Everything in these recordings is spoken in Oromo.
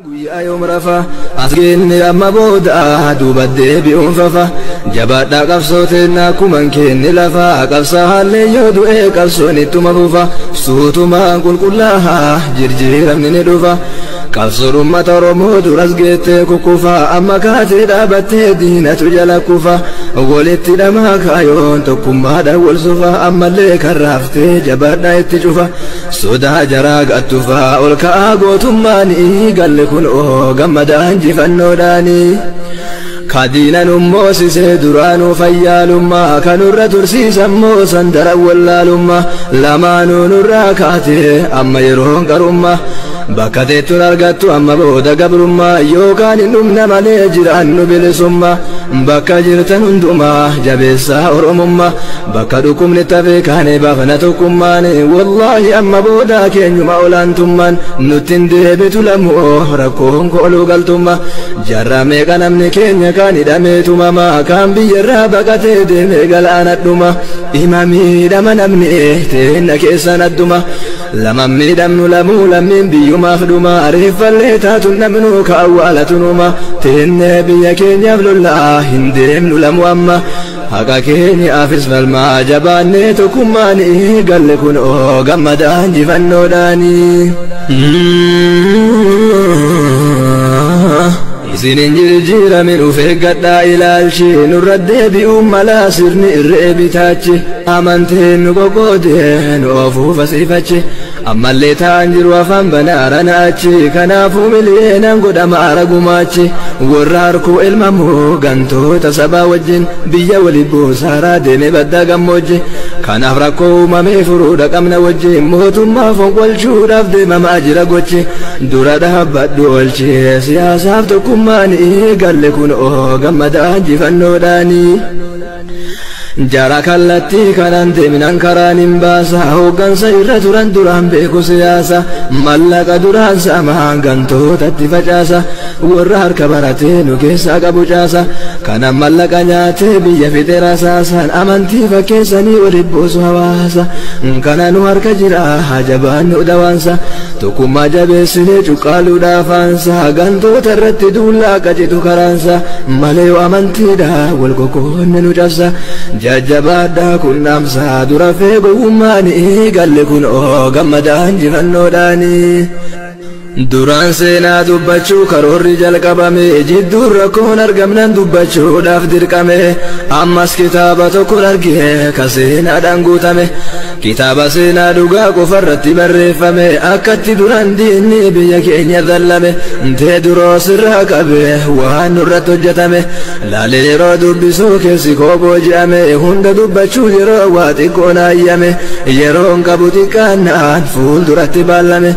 Guyyaa yoom rafa as geenne amma booda duuba deebi'uun fafa jabaadhaa qabsoo teennaa kuman kenne lafa qabsaa haallee yoo du'e qabsoon ittuma fufa suutumaan qulqullaahaa jirjiiramni ni dhufa qabsoon uummata Oromoo duras geettee kukkufa amma kaatee dhaabattee diinatu jala kufa walitti dhamaa kaayoon tokkummaadhaan wal sufa ammallee karraaftee jabaadhaa itti cufa sodaa jaraa gattufa ol ka'aa gootummaanii galle kun oo gammadaa injifannoodhaanii. Kadiinan ummoosisee duraanuu fayyaalummaa kanurra tursiisammoo sandara wallaalummaa lamaanuu nurraa kaatee amma yeroon qarummaa bakka teettuun argattu amma booda gabrummaa yookaan hin dhumna malee jiraannu bilisummaa bakka jirtan hundumaa jabeessaa oromummaa bakka dhukkubni tafee kaanee baafna tokkummaan wallaahi amma booda keenyuma olaantummaan nutti hin deebitu lamoo rakkoon kooluu galtummaa jarraa meeqa namni keenya kan hidhamee tumamaa kan biyyarraa baqatee deemee galaana dhuma dhima miidhama namni teenna keessan adduma lama miidhamnu lamuu lammiin biyyumaaf dhuma reeffallee taatun namnu ka awwaalatunuma teennee biyya keenyaaf lollaa hin deemnu lamu amma haqa keenyaafis falmaa jabaannee tokkummaanii galle kun oo gammadaa injifannoodhaanii. Isinin jirjiiramin uf eeggadhaa ilaalchi nurra deebi'uun malaa sirni irree bitaachi amanteen nu qoqqoodee nu ofuuf asiifachi ammallee ta'an jiru afaan banaara na'achi kanaafuu miliyeenaan godhama ara gumaachi warra harkuu elmamoo gantoota sabaa wajjin biyya wali buusaaraa deemee baddaa gammoojji kanaaf rakkoo uumamee furuudha qabna wajjin mootummaa fonqolchuudhaaf deemamaa jira gochi dura dhaabbadhu oolchee siyaasaaf tokkummaanii galle kun oo gammadaa injifannoodhaanii. Jara kallattii kanaan deemnaan karaan hin baasa hooggansa irra turan duraan beeku siyaasa mallaqa duraan saamaan gantootatti facaasa warra harka baratee nu keessaa qabu caasa kana mallaqa nyaatee biyya fixe rasaasaan amantii fakkeessanii walitti buusu hawaasa kana nu harka jira jabaan nu dawaansa tokkummaa jabeessinee cuqqaaluudhaaf aansa gantoota irratti duullaa qacitu karaansa malee yoo amantiidha wal qoqqoonne nu cabsa. Jajjabaadhaa kun dhaamsaa dura feegowwummaanii galle kun oo gammadaa injifannoodhaanii. Duraan seenaa dubbachuu karoorri jalqabame jidduun rakkoon argamnan dubbachuudhaaf dirqame ammas kitaaba tokkon argee ka seenaadhaan guutame kitaaba seenaa dhugaa qofarratti barreeffame akkatti duraan diinni biyya keenya dhallame Teediroos sirraa qabe waan nurratti hojjetame laalee yeroo dubbisuu keessi koo booji'ame hunda dubbachuu yeroo waa xiqqoon hayyame yeroon qabu xiqqaannaan fuulduratti baallame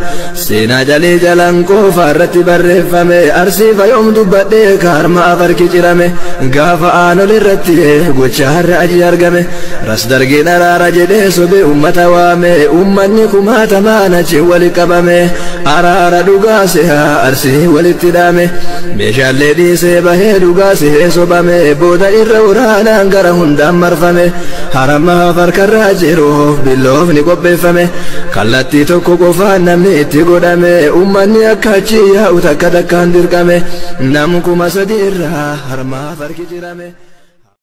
seenaa jalii jalan qofa irratti barreeffame arsii fayoom dubbadhee kaarma afarki cirame gaafa aanol irratti gochaarra aji argame ras dargiin araara jedhee sobee ummata waame ummanni kumaatamaan achi wali qabame araara dhugaa se'a arsii walitti dhaame meeshaalee dhiisee bahee dhugaa se'ee sobame booda irra waraanaan gara hundaan marfame harama farkarraa jiruuf billoofni qopheeffame kallattii tokko qofaan namni itti godhame ummanni akka achi yaa'u takka takkaan dirqame nam 3000 irraa harmaa farki cirame.